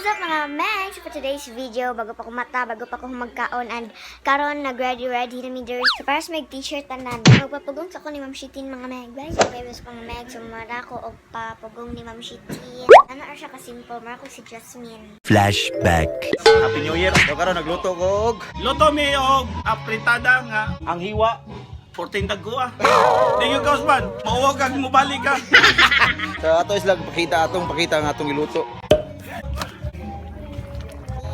What's up, mga Megs? For today's video, bago pa ko mata, bago pa ko magkaon and karon nag ready ready na mi diri. So para sa may t-shirt tanan. Magpapugong sa ko ni Ma'am Shitin, mga Meg. Bye. So okay, mga Meg, so mara ko og papugong ni Ma'am Shitin. Ano ra siya ka simple, mara ko si Jasmine. Flashback. Happy New Year. So karon nagluto ko og Luto mi og apritada nga ang hiwa. 14 tagko ah. Thank you, Kausman. Mauwag kag mobalik ka. So ato is lang pakita atong pakita nga atong giluto.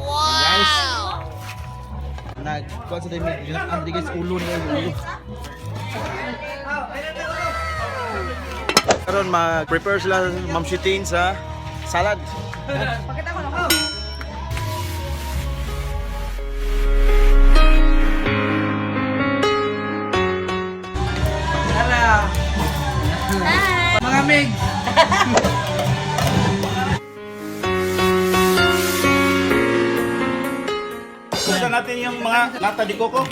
Wow! Guys. Nag kuan sa dami ang di guys ulo niya ulo. Karon mag-prepare sila Ma'am Shitin sa salad. Mga Meg! Buksan natin yung mga nata di coco.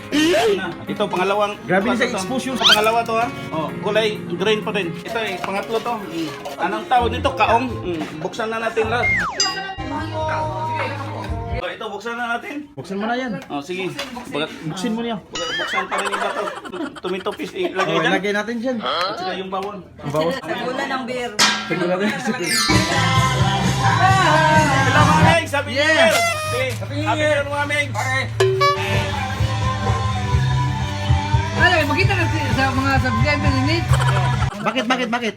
Ito pangalawang. Grabe ni sa to. exposure. Sa pangalawa to ha. Oh, kulay green pa rin. Ito eh, pangatlo to. Anong tawag nito? Kaong. Buksan na natin lahat. Oh, ito buksan na natin. Buksan mo na yan. Oh, sige. Bagat, Buksin mo niya. buksan pa rin iba to. Tomato paste ilagay Oh, dyan. ilagay natin dyan. At saka yung bawang. Ang bawas. Sagula ng beer. Tignan natin. Hello, mga Megs! Happy New Year! Sige, Happy New Year, mga Megs! Ano, makita na sa mga subscriber ni Nick. Bakit, bakit, bakit?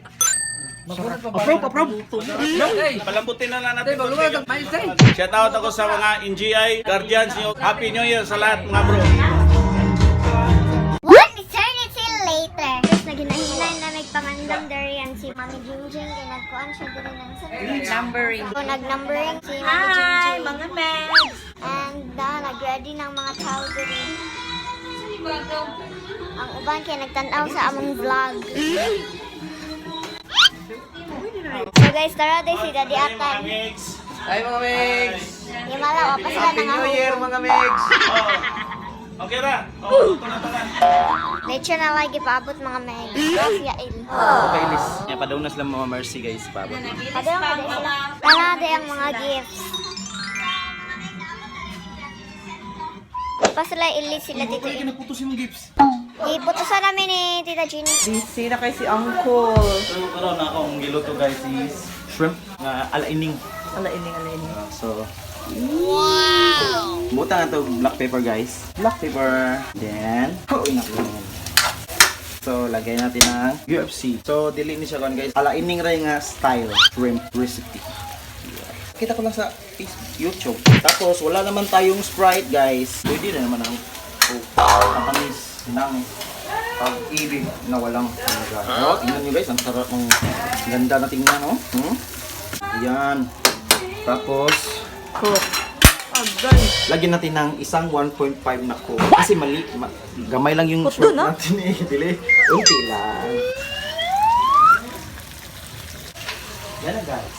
Approve, approve. Hey, Palambutin na lang tay, natin. bagluwa ka mais tay. Shout out ako sa mga NGI Guardians nyo. Happy New Year sa lahat, mga bro. One eternity later. Tapos naginahinay na nagpangandam diri ang si Mami Jingjing kay nagkuan siya diri ng sa Numbering. So, nag-numbering si Mami Hi, Jingjing. mga Megs! And nag-ready ng mga tao diri. Ang uban kay nagtan-aw sa among vlog. So guys, tara day si Daddy Hey, mga Atan. Megs! Hi, mga Megs! Himala wa pa sila Happy New Year, nangahugong. mga Megs. Oh. Okay ra. Oh, luto na to na. Leche na lagi paabot, mga Meg. Siya il. Okay, Liz. Ya, padung na sila Mama Mercy, guys, paabot. Padung na day sila. Tara day ang mga gifts. Pa sila ilis sila dito. Nagputos yung gifts. Iputusan namin ni Tita Jeannie. Busy na kay si Uncle. So karon na akong giluto, guys, is shrimp nga alaining. Alaining, alaining. So wow! Butang ato black pepper, guys. Black pepper. Then, oh, naku. So lagay natin ng UFC. So dili ni siya kon guys. Alaining ra nga style shrimp recipe. Yeah. Kita ko lang sa Facebook, YouTube. Tapos wala naman tayong Sprite, guys. Pwede na naman ang Coke. Ang tamis ng pag-ibig na walang hanggan. Oh, tingnan niyo guys, ang sarap ng ganda na tingnan, oh. Ayan. Tapos Cook. Agay. Lagyan natin ng isang 1.5 na Coke. Kasi mali, gamay lang yung Putdo, shrimp no? natin eh. Dili. Unti lang. Yan na, guys.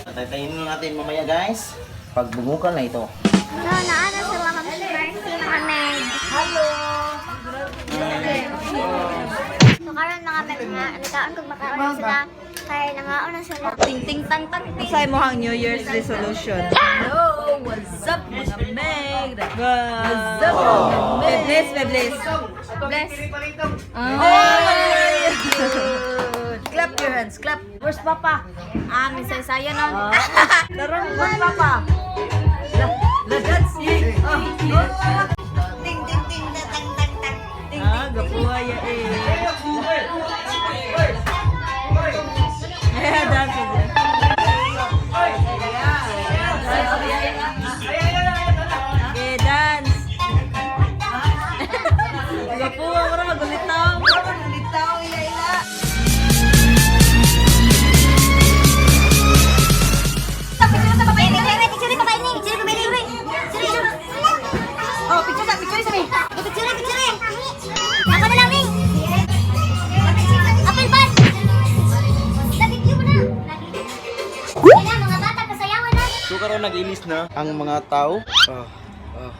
Tatayin na natin mamaya, guys. Pag bumukal na ito. So, naana sila Ma'am Mercy, mga Meg. Hello! So, karon mga Meg, nga, nagkaon kung makaon na sila. Kaya nangaon na sila. Ting ting tang tang ting. Sa mo ang New Year's resolution? Hello! What's up, mga Meg? What's up, mga Meg? Bless, bless. Bless. Oh, Clap your hands, clap. Where's Papa? Ah, minsan saya na. Tara, where's Papa? La, la dance. Oh, oh. Ting ting ting tang tang tang. Ting, ah, gapuha ya eh. Eh, dance siya. Okay, dance. Gapuha, mura magulitaw. Mura magulitaw, ila ila. Oh, picture sa, picture sa mi. Picture, picture. Ako na lang, Ming. Apple pan. Sa video mo na. Yan na, mga bata, pasayawan na. So karon nag-ilis na ang mga tao. Ah, ah.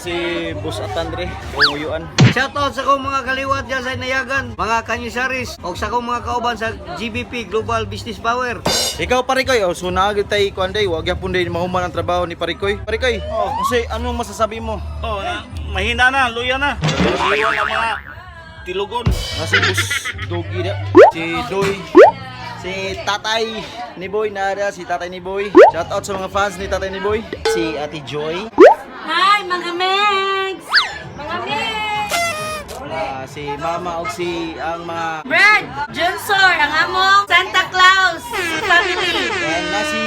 Si Boss Atandre, uyuan. Shoutout sa akong mga kaliwat dyan sa Inayagan, mga Kanyisaris, o sa akong mga kauban sa GBP, Global Business Power. Ikaw Parikoy, oh, so naagid tay kuan day, wag gyapon day mahuman ang trabaho ni Parikoy. Parikoy, oh, kasi anong masasabi mo? Oh, na, mahina na, luya na. Luya na mga tilugon. Nasi Boss Dogi da. Si Doy. Si Tatay ni Boy nara, si Tatay ni Boy. Shout out sa mga fans ni Tatay ni Boy. Si Ate Joy. Hi, mga Megs! Mga Megs! Si Mama og si ang mga Brad Johnson, ang among Santa Claus family. and na si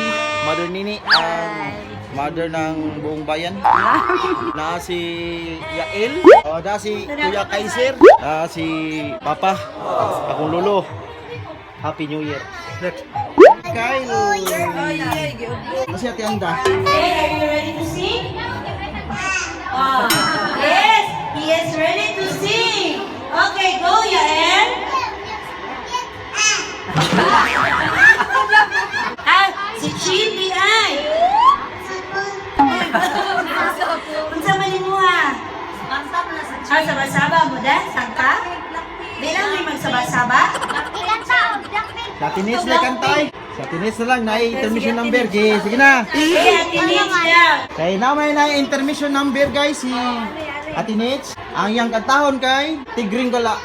Mother Nini ang mother ng buong bayan. Na si Yael, oh, na si Kuya Kaiser, na si Papa, akong lolo. Happy New Year. Kyle. Kasi Ate Anda. Hey, are you ready to sing? Oh, yes, he is ready to sing. Okay, go, Yael. Ah, si Chibi ay. Unsa man nimo ha? Ah, sabasaba mo da? Sangka? Di lang may magsabasaba? Sa tinis na kantay. Sa tinis na lang, na intermission number. Sige, sige na. Hey, Ate Mitch daw. Kay na may na intermission number guys si Ate Nitch. Ang iyang kantahon kay Tigring Gala.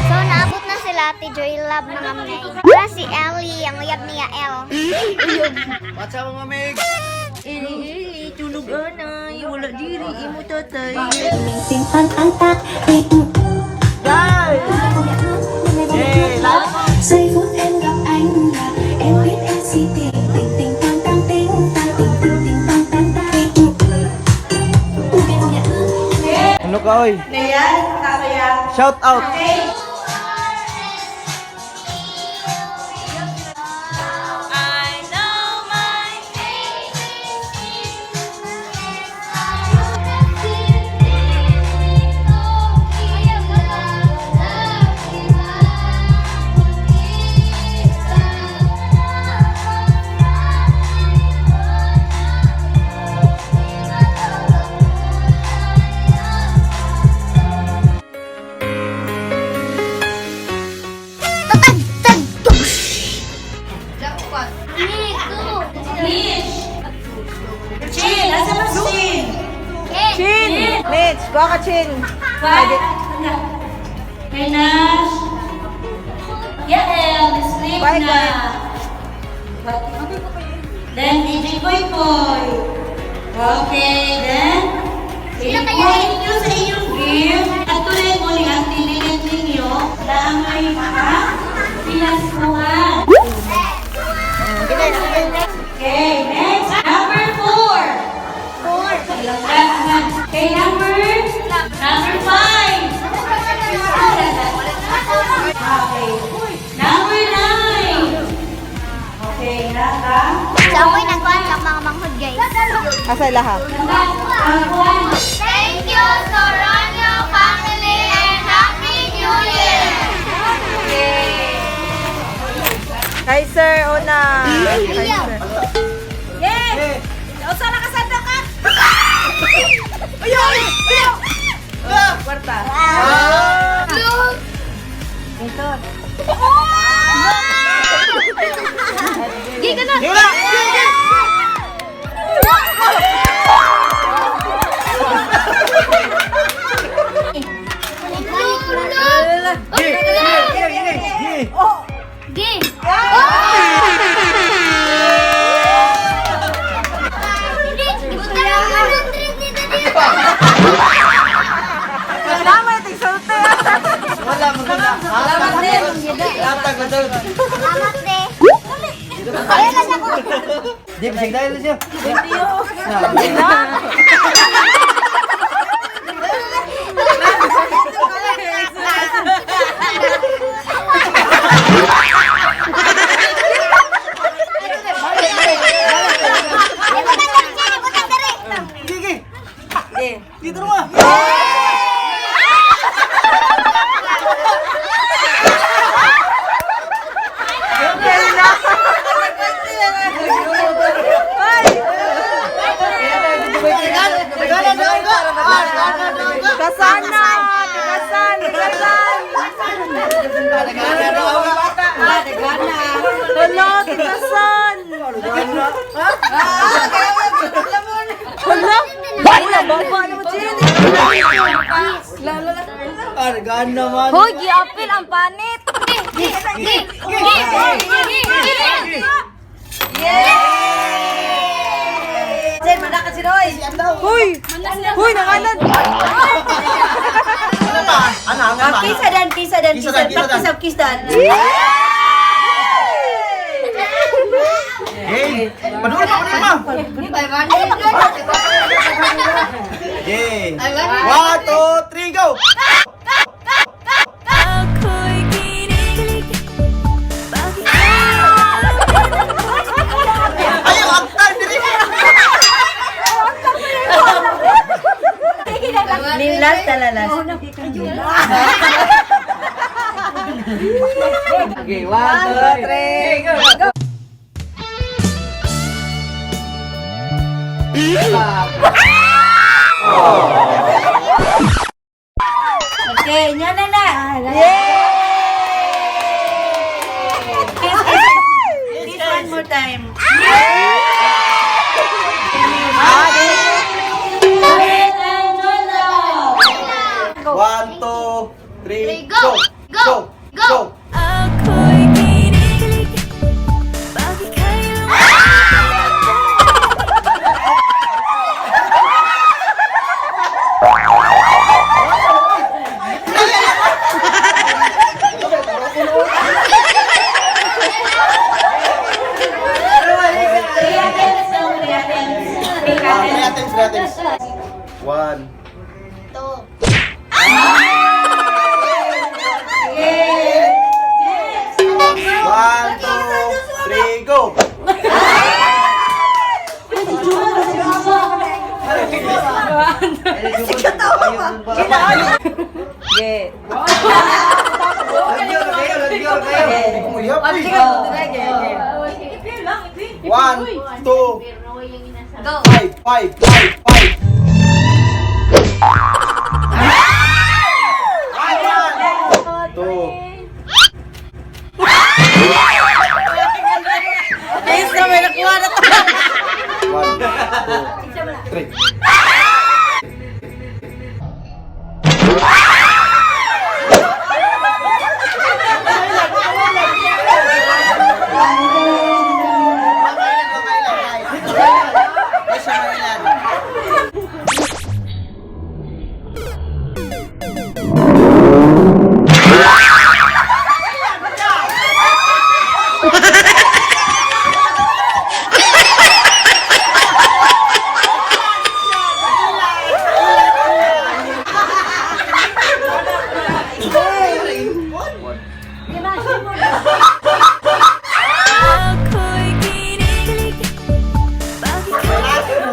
So, naabot na sila Ate Joy Love mga meg. Wala si Ellie, ang uyab niya El. What's up mga mig? Eh, tulog anay. Wala diri, imo tatay. Giây phút em gặp anh là em biết em si tình tình tình tăng tăng tình tăng tình tình tình tăng tăng tăng. Ano ka oy? Ayan, kakaya. Shout out. Okay. Tatag, tag, tush! Chin, asa ba si Chin? Chin! Mitch, kuha ka Chin. Five. Kay Nash. Yael, sleep Bye, na. Then, DJ Boy Boy. Okay, then. Sino kaya? Thank you sa inyong gift. At tuloy mo ni ang tinilit ninyo na ang may mga pinaskuhan. Okay, next. Number 4. 4. Okay, number 5. Okay. Number 9. Okay, naka. So, ako'y nagkuhan sa mga manghod guys. Asa lahat? Thank you, Soronyo family, and Happy New Year! Kay sir, una. Kay sir. Yes! Usa na ka sandok ka! Kwarta. Giga na! Gi! Tama yung tigsulte. Wala mo na. Salamat din. Latag na daw. Salamat de. Ayun lang ako. Di bisig dahil siya. Thank you. Argan naman. Hoy, giapil ang panit. Gi! Gi! Gi! Gi! Gi! Sen, manaka si Roy. Hoy! Hoy, nangalan. Ano pa? Ano? Ano pa? Kisa dan, kisa dan, Kisa kisa dan, dan. kisa dan. Practice of kiss dan. Game! Paduol pa, paduol pa! Game! 1, 2, 3, go! Ako'y kinikilig. Bakit Ayaw, ang time! Dili! Last na last. Okay, 1, 2, 3, go! Okay, nya na na. Yay! Kiss, kiss. Kiss one more time. 1, 2, 3, go! Go! Go! Ako'y kinikilig? Bakit kayo Three attempts, no? Three attempts. Three Ah, attempts. 3 attempts, 3 attempts. 1. Next. 1, 2, 3, go! Ge. Lagyo kayo, lagyo kayo. 1, 2, 5, 5, 5, 5. 2. Guys, na may nakuha na to. 1, 2, 3. Ako'y kinikilig? Bakit kayo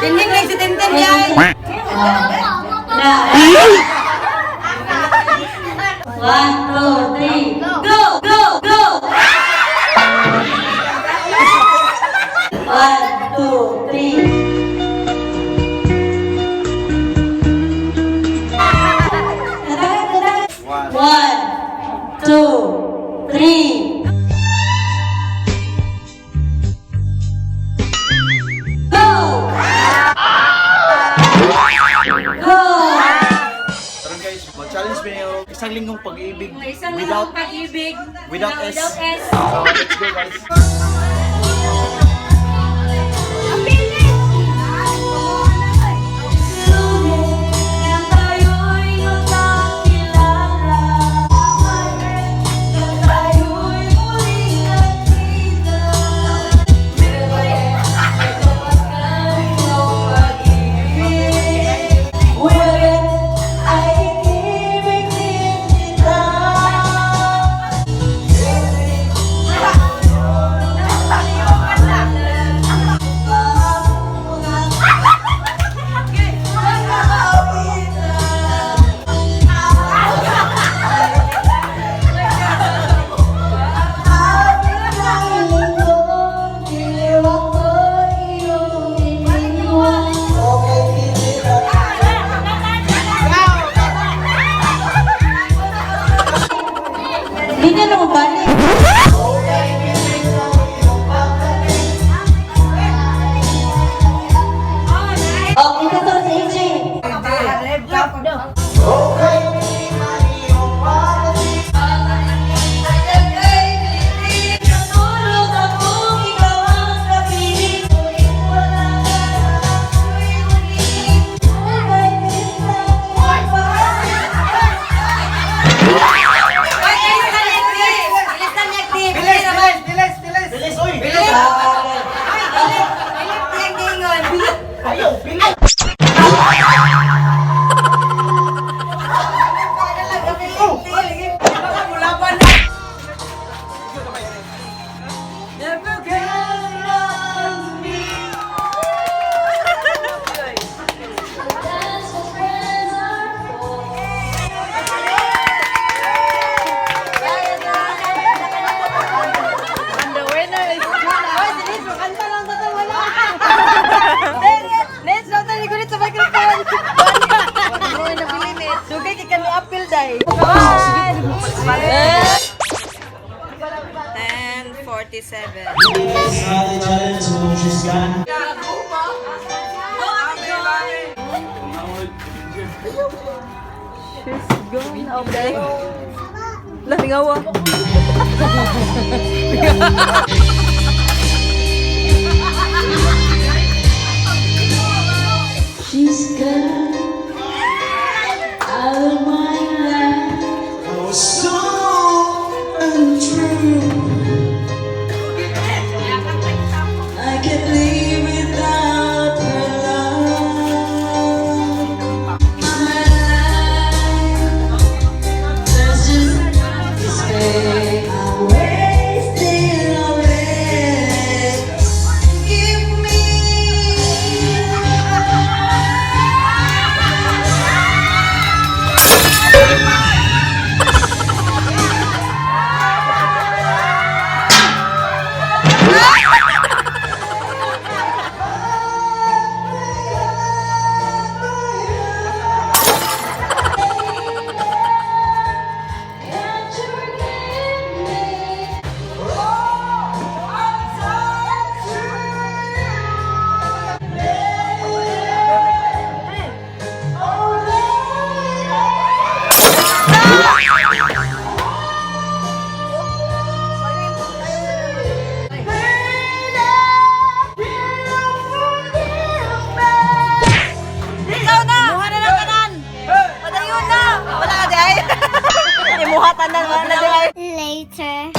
Tinting lang si Tintin yan. One, two, three, go, go, go! One, two, three. One, two, three. Go! Go! Tara guys, mag-challenge mo yung isang linggong pag-ibig Isang without linggong pag-ibig without S. Without S. So, let's go guys. 10:47. She's gone. Okay. Lamingawa. She's gone out of my life. Oh, so untrue. I can't live without her love. My life, there's just this way. I'm wasting away. Give me. Can't you forgive me? Ikaw na! Muha na lang tanan! Padayon na! Wala ka di ay! Imuha tanan, wala na di ay! Later.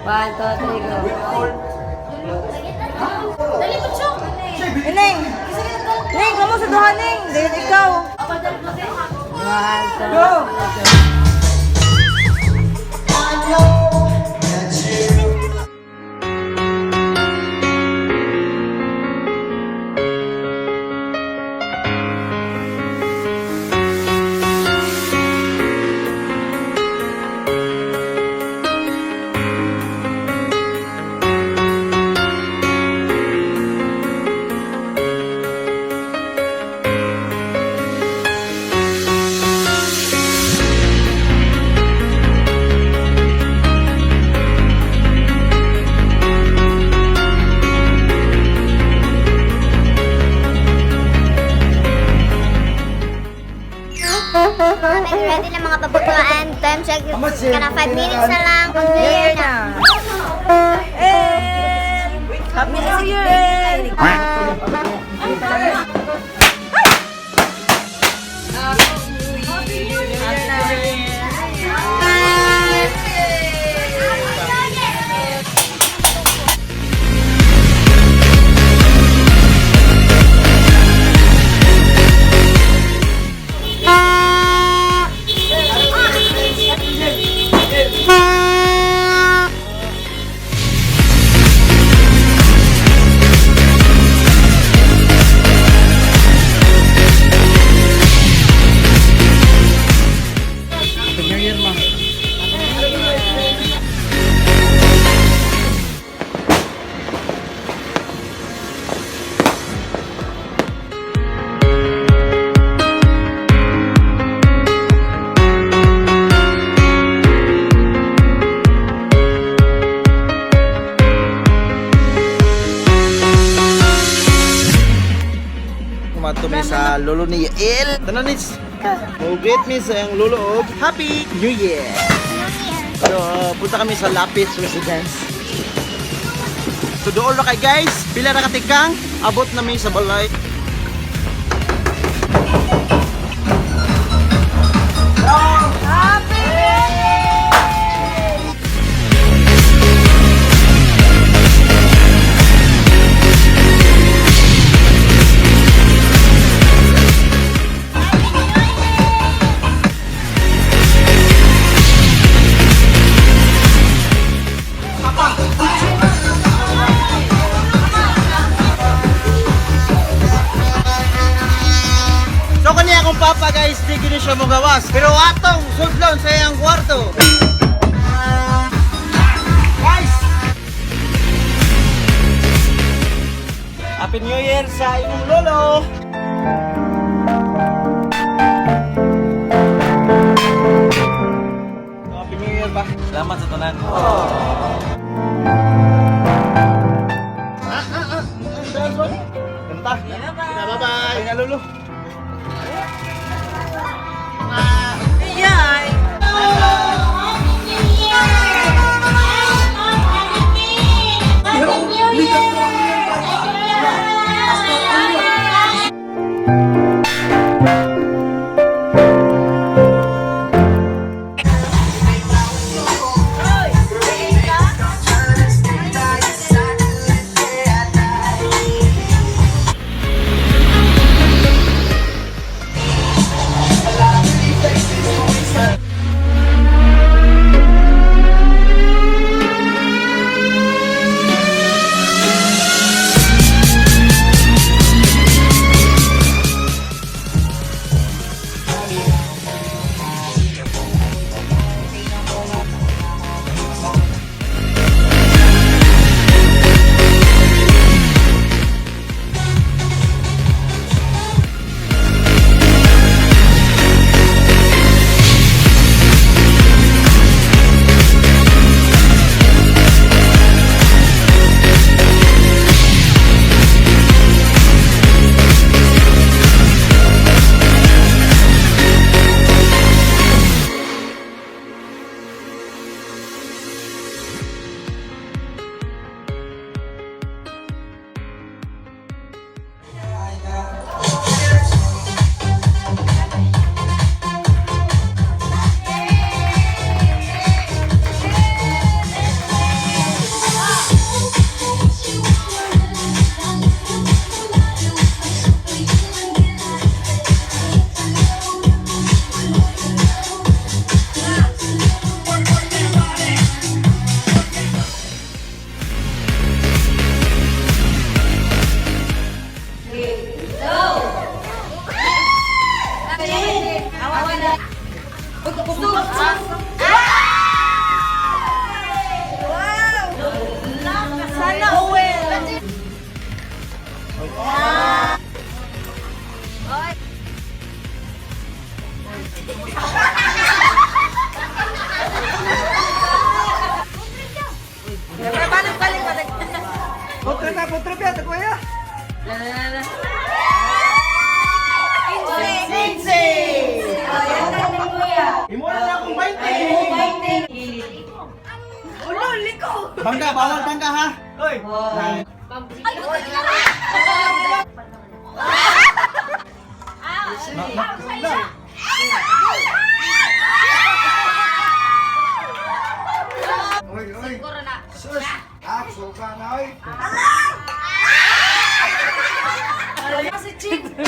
One, two, three, go. Neng! Neng, kamu sa duha, Neng! Dayon ikaw! One, two, go! Mga meg, ready na mga pabuto and time check. Kana 5 minutes na lang. Mag New Year na. And Happy New Year! And Happy New Year, ma. Kumato mi sa lolo ni Yael. Tanan ni Mo-greet mi sa iyang lolo og Happy New Year. So, punta kami sa Lapis Residence. So, doon na kay guys. Pila na katikang. Abot na mi sa balay. Akong papa guys, di gini siya mugawas. Pero atong sudlon sa iyang kwarto. Guys! Happy New Year sa imong lolo! Happy New Year pa. Salamat sa tanan. Ah. Kanta. Bye-bye. Bye na lolo. Happy New Year! Sana well. Balik, balik, balik. Putre na, putre pa, kuya. Imo na lang akong 20. Ulo, liko. Bangga, bawal bangga ha. Oy. Mas 50.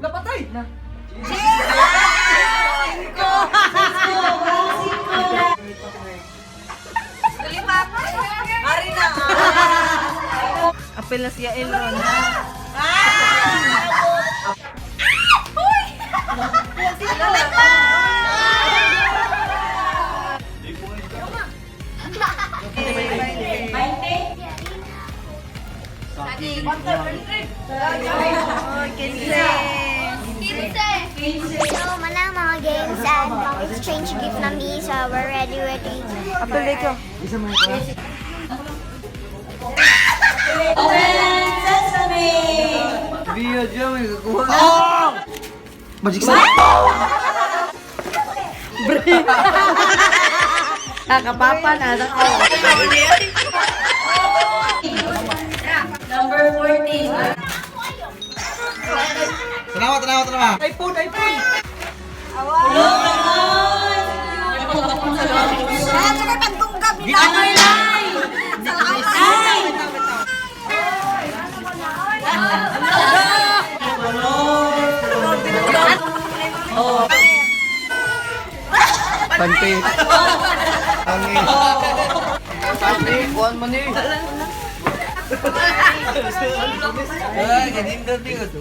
Napatay. Ari na. Apel na siya Elron. So, manang mga games and mga exchange gift na mi. So, we're ready, ready. Apel dito. Open sesame! Biya dyan, may kakuha. Magic sa. Nakapapa na. Number 14. Tanawa, tanawa, tanawa. iPhone, iPhone. Number 9! Pante. Angin. Pante, kuhan man eh. Ah, ganindot din ito.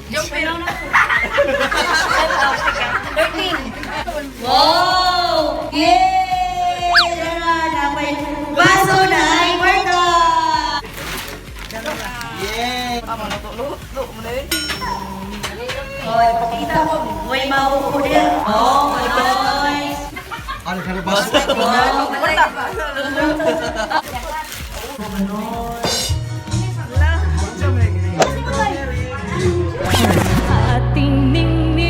Wow! Yay! Tara, napay baso na ay kwarta! Yay! Oy, pakita mo. May mauulit. Oh, my gosh. Ano ka baso? Ating ningning,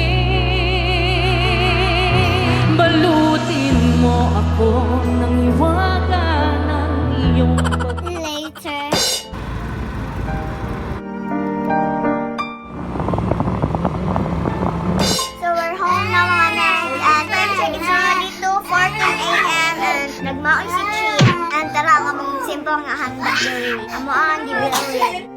balutin mo ako ng hiwaga ng iyong Later. So we're home na, mga meg. And time check, it's already 2:14 a.m. And nagmaoy si Chi. And tara ang among simple nga handa diri. Amo ang gibilin.